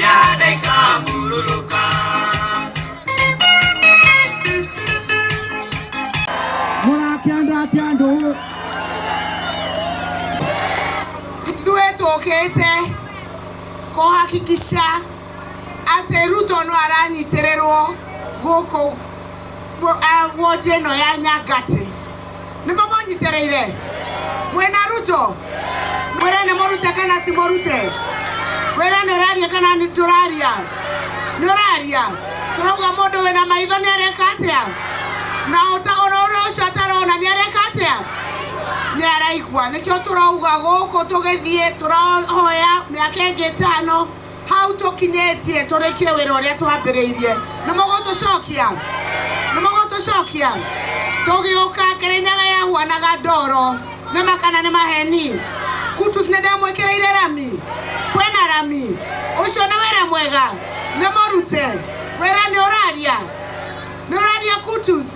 Cianda ikamũrũrũka. Mũrakĩenda atĩa andũ? Ithuĩ tũkĩte kũhakikisha atĩ Ruto no aranyitĩrĩrwo gũkũ ward ĩno ya Nyangati. Nĩ mũmũnyitĩrĩire? Mwĩna Ruto? Mwĩre nĩ mũrute kana ti mũrute? Wĩra nĩ ũraria kana nĩ ndũraria? Nĩ ũraria? Tũrauga mũndũ wĩna maitho nĩ areka atĩa? Na ona ũrĩa ũcio atarona nĩ areka atĩa? Nĩ araigua. Nĩkĩo tũrauga gũkũ tũgĩthiĩ tũrahoya mĩaka ĩngĩ ĩtano hau tũkinyĩtie tũrĩkie wĩra ũrĩa twambĩrĩirie. Nĩ mũgũtũcokia? Nĩ mũgũtũcokia? Tũgĩũka Kĩrĩnyaga yahuanaga ndoro. Nĩ ma kana nĩ maheni? Kutus nĩ ndamwĩkĩrĩire rami? Kwĩna rami? Ũcio nĩ wĩra mwega? Nĩ mũrute? Wĩra nĩ ũraria? Nĩ ũraria Kutus?